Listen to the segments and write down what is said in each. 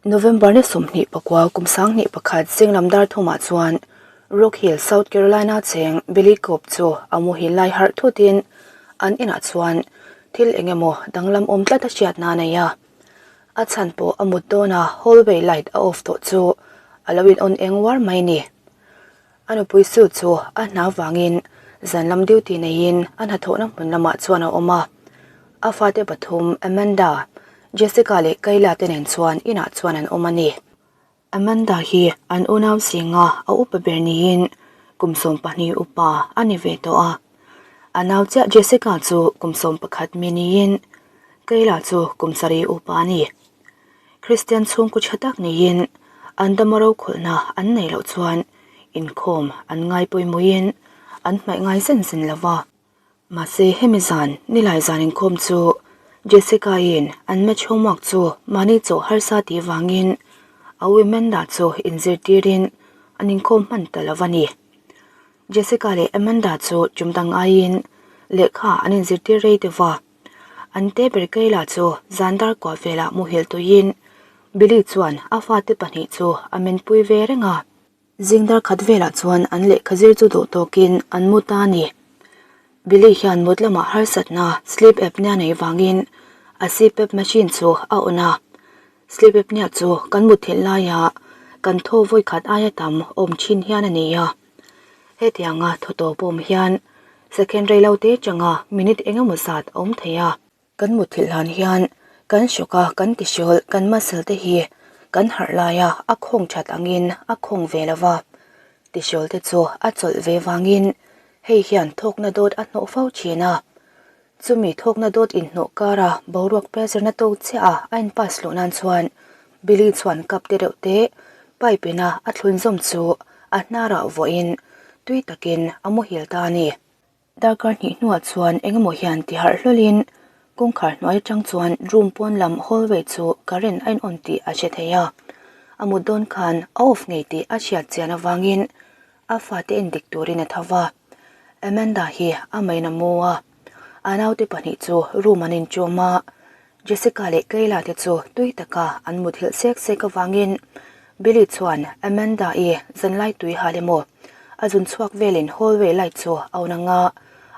November ni 24 kum 2001 zinglam dar thumah chuan Rock Hill, South Carolina cheng Billy Cobb chu a muhil lai harh thutin an inah chuan thil eng emaw danglam awm tlat a hriatna a nei a. A chhan pawh a mut dawna hallway light a off tawh chu a lo in on eng uar mai ni. A nupui Sue chu a hna vangin zan lam duty neiin a hnathawhna hmun lamah chuan a awm a. A fate pathum Amanda, Jessica leh Kayla te nen chuan inah chuan an awm a ni. Amanda hi an unau zinga a upa ber niin kum 12 upa a ni ve tawh a. A nau chiah Jessica chu kum 11 mi niin Kayla chu kum 7 upa a ni. Kristian chhungkaw tha tak niin an dama rokhawlhna an neih loh chuan inkhawm an ngai pawimawhin an hmaih ngai zen zen lo va. Mahse hemi zan nilai zan inkhawm chu Jessica-in an match homework chu mahni chawh harsa tih vangin a u Amanda chu inzirtirin an inkhawm hman ta lo va ni. Jessica leh Amanda chu tum dang aiin lehkha an inzirtir rei deuh va. An te ber Kayla chu zan dar kuah velah muhil tuiin Billy chuan a fate pahnih chu a menpui ve reng a. Zing dar khat velah chuan an lehkha zir chu duh tawkin an mu ta a ni. Billy hian mut lamah harsatna sleep apnea nei vangin a CPAP machine chu a on a. Sleep apnea chu kan mutthilh laia kan thaw vawi khat aia tam awm thin hian a ni a. Hetianga thaw tawp awm hian second rei lo te changa minute eng emaw zat a awm thei a. Kan mutthilh hlan hian kan hrawk a, kan tihrawl, kan muscle te hi kan harh laia a khawng that angin a khawng ve lo va. Tihrawl te chu a chawlh ve vangin hei hian thawkna dawt a hnawh fo thin a. Chumi thawkna dawt inhnawh kara boruak pressure na tawk chiah a a in pass luh nan chuan Billy chuan cup te reuh te pipe ina a thlun zawm chu a hnarah vuahin tui takin a muhil ta a ni. Darkar hnih hnuah chuan eng emaw hian ti harh hlawlin kawngkhar hnuai atang chuan room pawn lam hallway chu current a in on tih a hre thei a. A mut dawn khan a off ngei tih a hriat chian avangin a fate en dik turin a tho va. Amanda hi a main a mu a, a naute pahnih chu room an inchawm a, Jessica leh Kayla te chu tui taka an muthilh sek sek avangin Billy chuan Amanda-i zanlai tui hal emaw a zun chhuak velin hallway light chu a on anga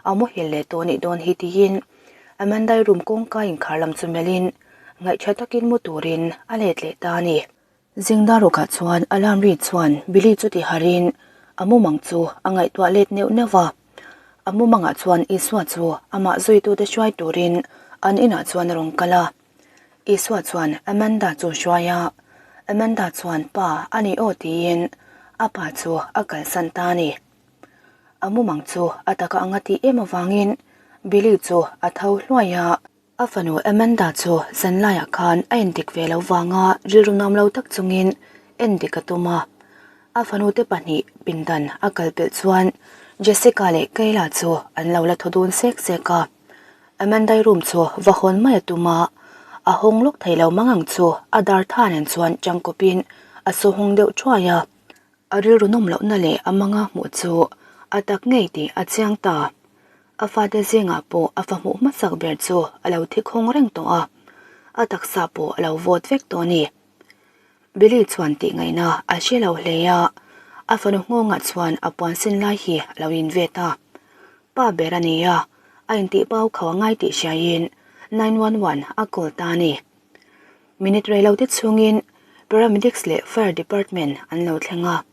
a muhil leh tawh anih dawn hi tiin Amanda-i room kawngka inkhar lam chu melhin ngaihṭha takin mu turin a let leh ta a ni. Zingdar rukah chuan alarm ri chuan Billy chu ti harin a mumang chu a ngaihtuah let neuh neuh va. A mumangah chuan Isua chu amah zuitute hruai turin an inah chuan a rawn kal a. Isua chuan Amanda chu hruai a, Amanda chuan pa a ni aw tiin a pa chu a kalsan ta a ni. A mumang chu a taka anga tih em avangin Billy chu a tho hluai a. A fanu Amanda chu zanlaiah khan a endik ve lo vanga rilru nuam lo tak chungin endik a tum a. A fanute pahnih pindan a kal pelh chuan Jessica leh Kayla chu an lo la thaw dun sek sek a. Amanda-i room chu va hawn mai a tum a, a hawng lawk thei lo mang ang chu a dar tha nen chuan tangkawpin a saw hawng deuh thuai a. A rilru nawm lohna leh a manga hmuh chu a tak ngei tih a chiang ta. A fate zingah pawh a fa hmuh hmasak ber chu a lo thi khawng reng tawh a, a taksa pawh a lo vawt vek tawh a ni. Billy chuan tih ngaihna a hre lo hle a, a fanu nghawngah chuan a puan sin lai hi a lo invet a. Pa ber a ni a, a intih pau kho a ngai tih hriaiin 911 a call ta a ni. Minute rei lo te chhungin Paramedics leh Fire Department an lo thleng a,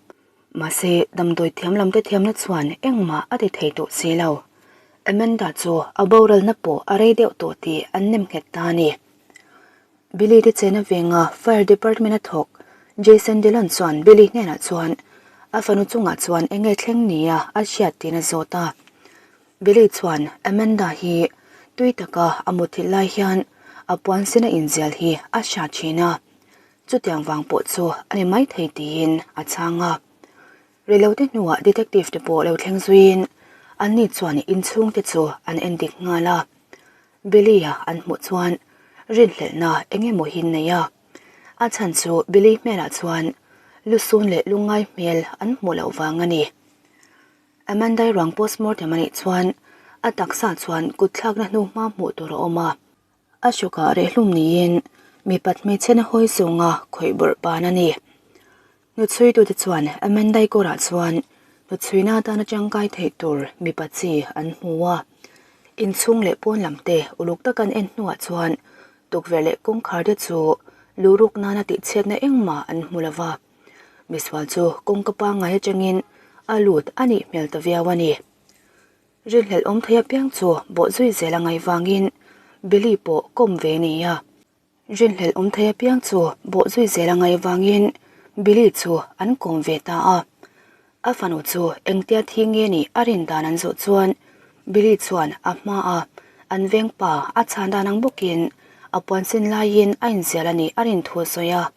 mahse damdawi thiam lam te thiamna chuan engmah a ti thei tawh si lo. Amanda chu a boralna pawh a rei deuh tawh tih an nem nghet ta a ni. Billy te chena venga Fire Department a thawk Jason Dillon chuan Billy hnenah chuan a fanu chungah chuan eng nge thleng nia a hriat tiin a zawt a. Billy chuan Amanda hi tui taka a muthilh lai hian a puan sena inzial hi a hria thin a, chutiang vang pawh chu a ni maithei tiin a chhang a. Reilote hnuah detective te pawh lo thleng zuiin anni chuan inchhungte chu an en dik nghal a. Billy-a an hmuh chuan rinhlelhna eng emaw hi nei a, a chhan chu Billy hmelah chuan lusun leh lungngai hmel an hmuh loh vang a ni. Amandai ruang postmortem a nih chuan a taksa chuan kut thlakna hnu hma hmuh tur a awm a, a hrukah rehhlum niin. Mipat hmeichhena hawi zawnga khawih bawrh ban a ni. Hnuchhuitute chuan Amandai kawrah chuan hnuchhuina atana tangkai theih tur mipa chi an hmu a. Inchhung leh pawn lam te uluk taka an en hnuah chuan tukverh leh kawngkhar te chu luruk nana tihchhiatna engmah an hmu lo va. Misual chu kawngka pangngai atangin a lut a nih hmel ta viau a ni. Rinhlelh awm thei apiang chu bawh zui zel a ngaih vangin Billy pawh kawm ve a ni a. Rinhlelh awm thei apiang chu bawh zui zel a ngaih vangin Billy chu an kawm ve ta a. A fanu chu engtia thi nge nih a rin dan an zawh chuan Billy chuan a hma a an veng pa a chhan dan ang bawkin a puan sin laiin a inzial a nih a rin thu a sawi a.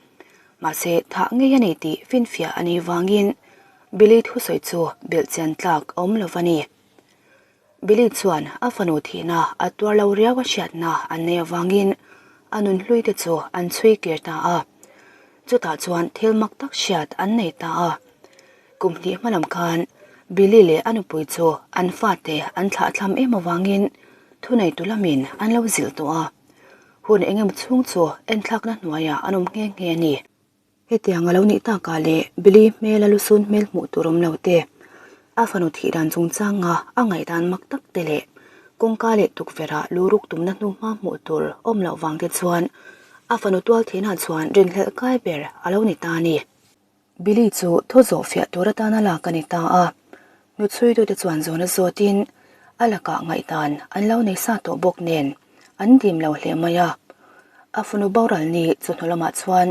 Mahse thah ngei a ni tih finfiah a nih vangin Billy thusawi chu belhchian tlak a awm lo va ni. Billy chuan a fanu thihna a tuar lo riau a hriatna an nei avangin a nun hlui te chu an chhui kir ta a. Chutah chuan thil mak tak hriat an nei ta a. Kum hnih hma lam khan Billy leh a nupui chu an fate an thlahthlam em avangin thuneitu lamin an lo zilh tawh a. Hun engemaw chhung chu enthlakna hnuaiah an awm nghe nghe a ni. Hetiang a lo nih takah leh Billy hmela lusun hmel hmuh tur awm lo te, a fanu thih dan chungchanga a ngaihdan mak tak te leh kawngka leh tukverhah luruk tumna hnuhma hmuh tur awm loh vang te chuan a fanu tual thihna chuan rinhlelh kai ber a lo ni ta a ni. Billy chu thu zawh fiah tur atana lak a ni ta a, hnuchhuitute chuan zawhna zawtin a lakah ngaihdan an lo nei sa tawh bawk nen an dim lo hle mai a. A fanu boral ni chu hnu lamah chuan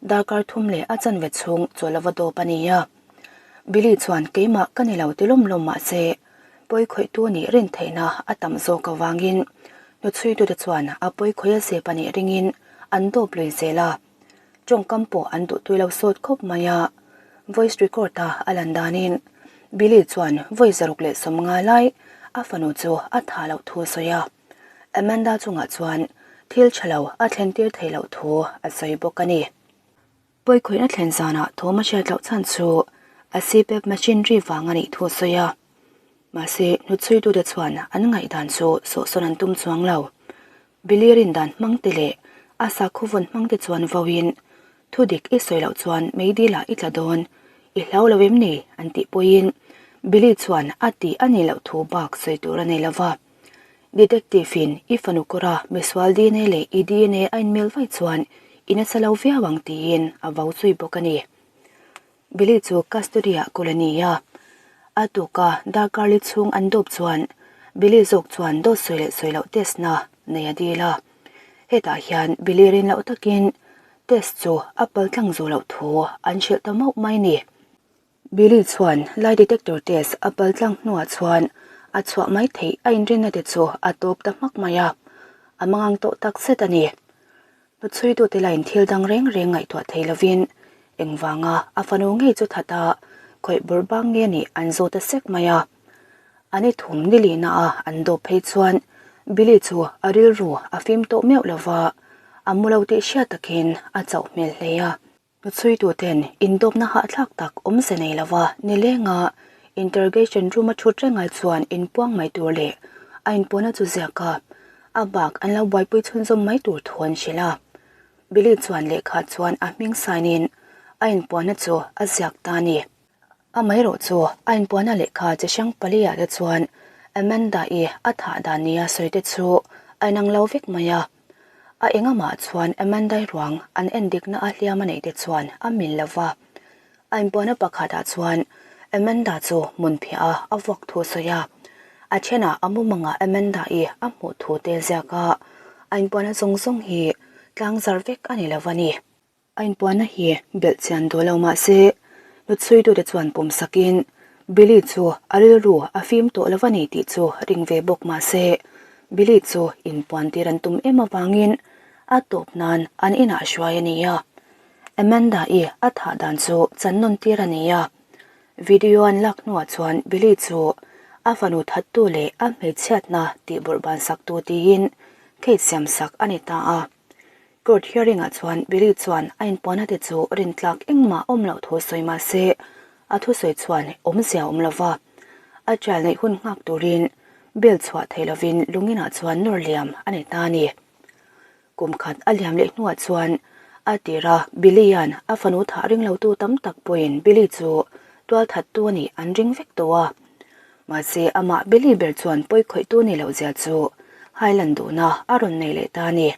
darkar thum leh a chanve chhung chawl a va dawp a ni a. Billy chuan keimah ka ni lo ti lawm lawm mah se pawi khawihtu nih rin theihna a tam zawk avangin hnuchhuitute chuan a pawi khawih a zep a nih ringin an dawp lui zel a. Tawngkam pawh an duhtui lo sawt khawp mai a, voice record a a lan danin Billy chuan vawi 150 lai a fanu chu a tha loh thu a sawi a, Amanda chungah chuan thil tha lo a thlen tir theih loh thu a sawi bawk a ni. Pawikhawihna thlen zanah thawm a hriat loh chhan chu a CPAP machine ri vang a nih thu a sawi a, mahse hnuchhuitute chuan an ngaihdan chu sawhsawn an tum chuang lo. Billy rin dan hmang te leh a sakhaw vawn hmang te chuan vauin, Thu dik i sawi loh chuan meidilah i tla dawn, i hlau lo em ni? an tih pawhin Billy chuan a tih a nih loh thu bak sawi tur a nei lo va. Detective in i fanu kawra misual dna leh i dna a inmil vaih chuan i nasa lo viau ang tiin a vau zui bawk a ni. Billy chu custody ah kawl a ni a, a tuka darkar li chhung an dawp chuan Billy zawk chuan dawt sawi leh sawi loh test na nei a dil a. Hetah hian Billy rin loh takin test chu a pal tlang zawh loh thu an hrilh ta mauh mai ni. Billy chuan lie detector test a pal tlang hnuah chuan a chhuah mai theih a inrinna te chu a tawp ta hmak mai a, a mangang tawh tak zet a ni. Hnuchhuitute lain thil dang reng reng ngaihtuah thei lovin engvanga a fanu ngei chu that a, khawih bur bang nge nih an zawt a sek mai a. An i thum ni lihna a an dawp phei chuan Billy chu a rilru a fim tawh meuh lova, a mu lo tih hriat takin a chauh hmel hle a. Hnuchhuituten indawpna hahthlak tak awmze nei lova nilenga interrogation room a thut reng ai chuan inpuang mai tur leh a inpuahna chu ziak a, a bak an lo buaipui chhunzawm mai tur thu an hrilh a. Billy chuan lehkha chuan a hming sign in a inpuahna chu a ziak ta a ni. Amaherawh chu a inpuahna lehkha chi hrang pali ah te chuan Amanda-i a thah dan nia sawi te chu a inang lo vek mai a. A engamah chuan Amandai ruang an en dikna a hliam a neih te chuan a mil lo va. A inpuahna pakhatah chuan Amanda chu hmun phiah a a vuak thu a sawi a. A thenah a mumangah Amanda-i a hmuh thu te ziak a, a inpuahna zawng zawng hi tlangzar vek a ni lo a ni. A inpuahna hi belh chian duh lo mah se, hnuchhuitute chuan pawm sakin Billy chu a rilru a fim tawh lo a ni tih chu ring ve bawk mah se, Billy chu inpuan tir an tum em avangin a tawp nan an inah hruai a ni a. Amanda-i a thah dan chu chan nawn tir a ni a. Video an lak hnuah chuan Billy chu a fanu thattu leh a hmeichhiatna tihbawrh ban saktu tiin case siam sak a ni ta a. Court hearing ah chuan Billy chuan a inpuahna te chu rintlak engmah awm loh thu sawi mah se, a thusawi chuan awmzia awm lo va. A trial neih hun nghak turin bail chhuah thei lovin lunginah chuan nawr liam a ni ta a ni. Kum khat a liam leh hnuah chuan a tira Billy-a'n a fanu thah ring lotu tam tak pawhin Billy chu tualthattu a nih an ring vek tawh a. Mahse amah Billy ber chuan pawi khawihtu ni loh zia chu Highland duhna a rawn nei leh ta a ni.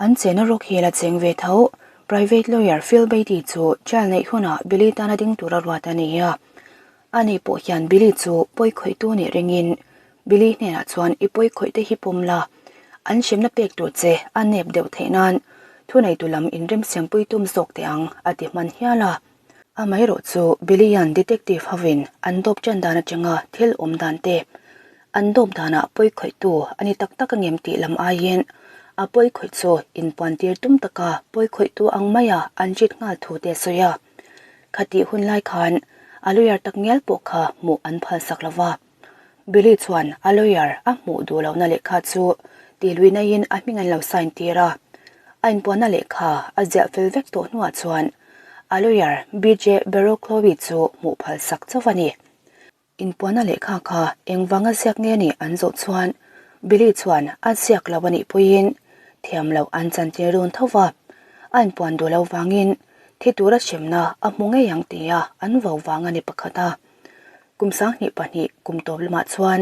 An chena Rock Hill a cheng ve tho. Private lawyer Phil Beatty chu trial neih hunah Billy tana ding tura ruat a ni a. Ani pawh hian Billy chu pawi khawihtu nih ringin Billy hnenah chuan i pawi khawih te hi pawm la, an hremna pek tur che a nep deuh theih nan thuneitu lam inremsiampui tum zawk teh ang a ti hman hial a. Amaherawh chu Billy-a'n detective hovin an dawp ṭan dan aṭanga thil awm dan te, an dawp danah pawi khawihtu a ni tak tak angem tih lam aiin a pawi khawih chu inpuantir tum taka pawi khawihtu ang maia an rit nghal thu te a sawi a. Khatih hun lai khan a lawyer tak ngial pawh kha hmuh an phalsak lo va. Billy chuan a lawyer a hmuh duh lohna lehkha chu tihluihnaiin a hming an lo sign tir a. A inpuanna lehkha a ziah fel vek tawh hnuah chuan a lawyer BJ Barrowclough chu hmuh phal sak chauh a ni. Inpuanna lehkha kha engvanga ziak nge nih an zawh chuan Billy chuan a ziak lo a nih pawhin thiam loh an chantir dawn tho va, a inpuan duh loh vangin thi tura hremna a hmu ngei ang tia an vo vang a ni pakhat a. Kum 22 kum tawp lamah chuan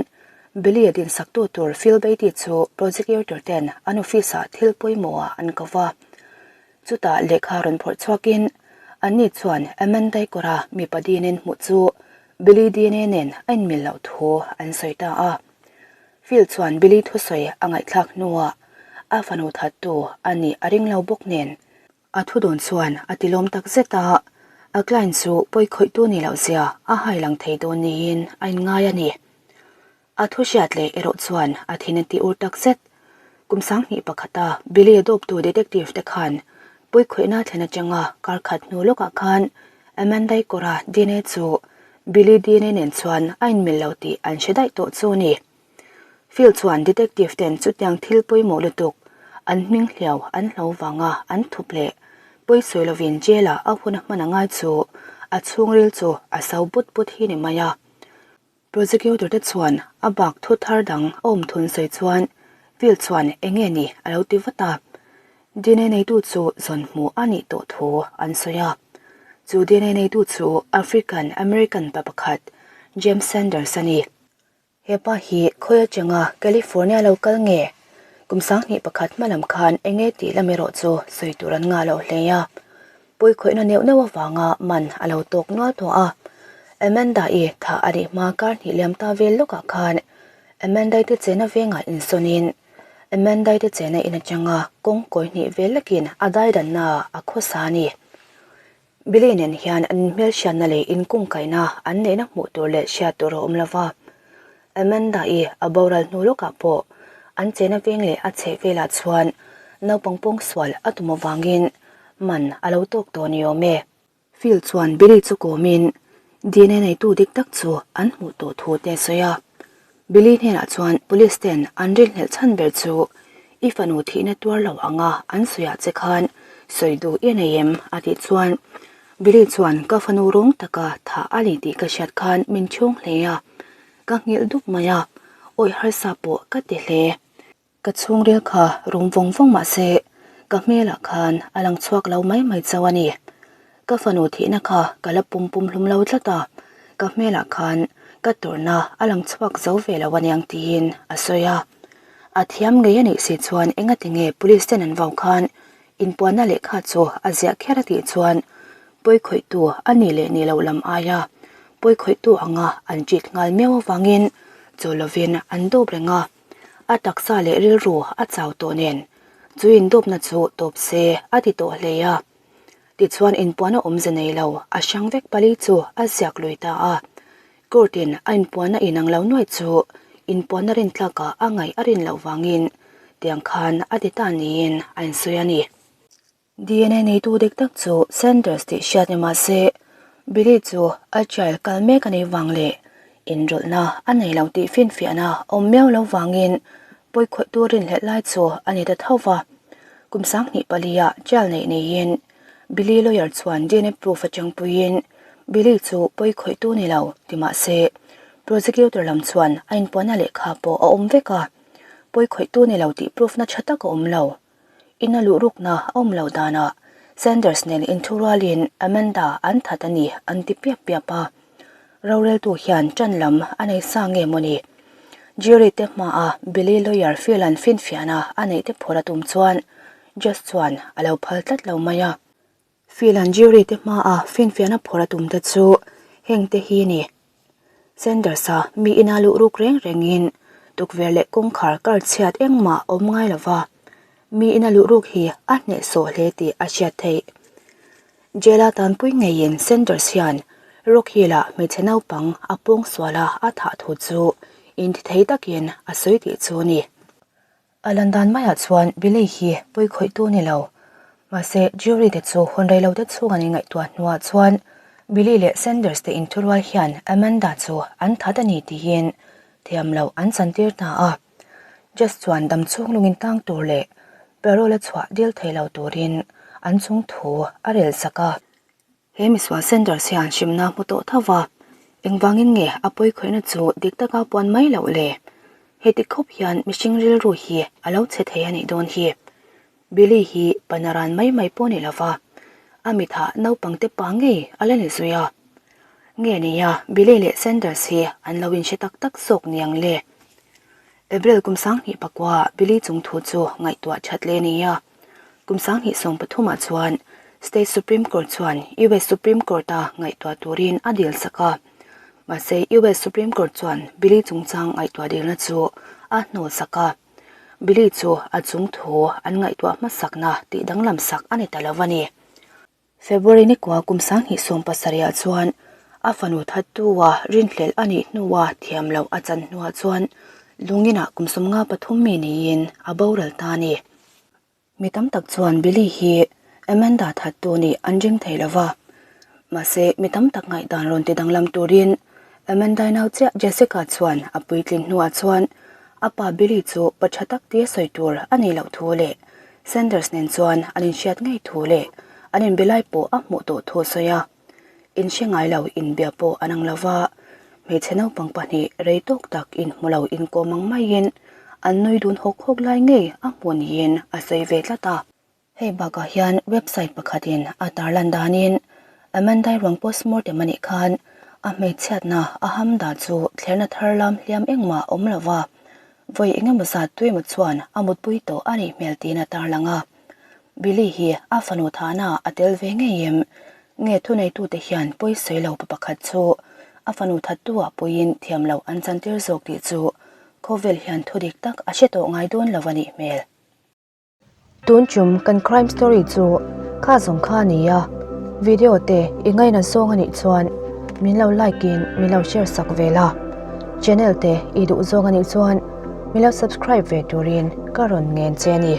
Billy-a dinsaktu tur Phil Beatty chu prosecutor ten an office-ah thil pawimawhah an ko va. Chutah lehkha rawn phawrh chhuakin anni chuan Amanda kawra mipa DNA hmuh chu Billy DNA nen a inmil loh thu an sawi ta a. Phil chuan Billy thusawi a ngaihthlak hnuah a fanu thattu a nih a ring lo bawk nen, A thu dawn chuan a ti lawm tak zet a, a client chu pawi khawihtu ni loh zia a hai lang thei dawn niin a inngai a ni. A thu hriat leh erawh chuan a thin a ti ur tak zet. Kum 21 a Billy a dawptu detective te khan pawi khawihna thlen atanga kar khat hnu lawkah khan Amanda-i kawra DNA chu Billy DNA nen chuan a inmil lo tih an hre daih tawh chu a ni. Phil chuan detective ten chutiang thil pawimawh lutuk an hming hliau an hlo vanga an thup leh pawisawi lovin jail ah a hun a hman a ngai chu a chhungril chu a so but but hi ni mai a. Prosecutor te chuan a bak thu thar dang a awm thun sawi chuan Phil chuan enge ni a lo ti vat a. DNA neitu chu zawn hmuh a nih tawh thu an sawi a. Chu DNA neitu chu African American pa pakhat James Sanders a ni. He pa hi khawi atanga California lo kal nge? Kum 21 hma lam khan eng nge tih lam erawh chu sawi tur an ngah loh hle a. Pawi khawihna neuh neuh avanga man a lo tawk nual tawh a. Amanda-i thah a nih hma kar hnih liam ta vel lawkah khan Amanda-i te chena vengah insawnin Amanda-i te chena in atanga kawng kawi hnih vel lekin a daidanna a khawsa a ni. Billy nen hian an hmelhriatna leh inkungkaihna an neihna hmuh tur leh hriat tur a awm lo va. Amanda-i a boral hnu lawkah pawh an chena veng leh a chheh velah chuan naupang pawngsual a tum avangin man a lo tawk tawh ni awm e. Phil chuan Billy chu kawmin DNA neitu dik tak chu an hmuh tawh thu te a sawi a. Billy hnenah chuan police ten an rinhlelh chhan ber chu i fanu thihna tuar lo anga an sawiah che khan sawi duh i nei em? a tih chuan Billy chuan ka fanu rawng taka thah a ni tih ka hriat khan min chhung hle a, ka nghilh dup mai a, awih harsa pawh ka ti hle. Ka chhungril kha rum vawng vawng mah se ka hmelah khan a lang chhuak lo mai mai chauh a ni. Ka fanu thihna kha ka la pum pum hlum lo tlat a, ka hmelah khan ka tawrhna a lang chhuak zo ve lo aniang tiin a sawi a. A thiam ngei a nih si chuan engati nge police ten an vau khan inpuanna lehkha chu a ziah kher a tih chuan pawi khawihtu a nih leh nih loh lam aia pawi khawihtu anga an treat nghal miau avangin chaw lovin an dawp reng a. A taksa leh rilru a chau tawh nen chu indawpna chu tawp se a ti tawh hle a. Tichuan inpuan a awmze nei lo a hrang vek pali chu a ziak lui ta a. Court in a inpuanna inang lo nuai chu inpuanna rintlakah a ngaih a rin loh vangin tiang khan a ti ta niin a insawi a ni. DNA neitu dik tak chu Sanders tih hriat ni mah se, Billy chu a trial kal mek a nih vang leh inrawlhna a nei lo tih finfiahna awm miau lo vangin pawi khawihtu rinhlelh lai chu a ni ta tho va. Kum 24 ah trial neih neiin Billy lawyer chuan DNA proof atang puiin Billy chu pawi khawihtu ni lo ti mah se, prosecutor lam chuan a inpuanna lehkha pawh a awm vek a, pawi khawihtu ni lo tih proof na tha tak a awm lo. Ina luh rukna a awm lo danah Sanders nen inthurualin Amanda an that a ni an ti piap piap a. Roreltu hian ṭan lam a nei sa nge maw ni? Jury te hmaa Billy lawyer Phil-a'n finfiahna a neih te phur a tum chuan Judge chuan a lo phal tlat lo mai a. Phil-a'n jury te hmaa finfiahna phur a tum te chu heng te hi ni. Sanders-a mi ina luh ruk reng rengin tukverh leh kawngkhar kar chhiat engmah awm ngai lo va, mi ina luh ruk hi a hnehsawh hle tih a hriat theih. Jail-a tanpui ngeiin Sanders hian Rock Hill-ah hmeichhe naupang a pawng suala a thah thu chu intithei takin a sawi tih chu a ni. A lan dan maiah chuan Billy hi pawi khawihtu ni lo. Mahse, jury te chu hun rei lo te chhung an inngaihtuah hnuah chuan Billy leh Sanders te inthurual hian Amanda chu an that a ni tiin thiam loh an chantir ta a. Judge chuan dam chhung lungin tang tur leh parole a chhuah dil thei lo turin an chung thu a rel sak a. He misual Sanders hian hrimna hmu tawh tho va, engvangin nge a pawi khawihna chu dik taka puan mai loh le? Heti khawp hian mihring rilru hi a lo chhe thei a nih dawn hi. Billy hi panaran mai mai pawh ni lova, a mithah naupangte pa ngei a la ni zui a. Nge nia Billy leh Sanders hi an lo inhre tak tak zawk niang le? April kum 2009 Billy chung thu chu ngaihtuah that le nia. Kum 2013 ah chuan State Supreme Court chuan US Supreme Court-a ngaihtuah turin a dil sak a. Mahse, US Supreme Court chuan Billy chungchang ngaihtuah dilna chu a hnawl sak a. Billy chu a chung thu an ngaihtuah hmasakna tih danglam sak a ni ta lo a ni. February nikua kum 2017 ah chuan a fanu thattu-a rinhlelh a nih hnua thiam loh a chan hnuah chuan lungin ah kum 53 mi niin a boral ta a ni. Mi tam tak chuan Billy hi Amanda thattu nih an ring thei lo va, mahse mi tam tak ngaihdan rawn ti danglam turin Amanda-i nau chiah Jessica chuan a puitlin hnuah chuan a pa Billy chu pa tha tak tia sawi tur a nih loh thu leh Sanders nen chuan an inhriat ngei thu leh an inbe lai pawh a hmuh tawh thu a sawi a. Inhre ngai lo inbia pawh an ang lo va, hmeichhe naupang pahnih rei tawk tak inhmu lo inkawm ang maiin an nui dun hawk hawk lai ngei a hmu niin a sawi ve tlat a. Hei bakah hian website pakhatin a tarlan danin Amandai ruang postmortem a nih khan a hmeichhiatna a hamda chu thlerna thar lam hliam engmah awm lo va, vawi engemaw zat tuemaw chuan a mutpui tawh a nih hmel tiin a tarlang a. Billy hi a fanu thahna a tel ve ngei em? Nge thuneitute hian pawi sawi lo pa pakhat chu a fanu thattu-ah puiin thiam loh an chantir zawk tih chu khawvel hian thudik tak a hre tawh ngai dawn lo a nih hmel. Tun chum kan crime story chu kha zawng kha a ni a, video te i ngaina zawng a nih chuan min lo like in min lo share sak ve la, channel te i duh zawng a nih chuan min lo subscribe ve turin ka rawn ngen che a ni.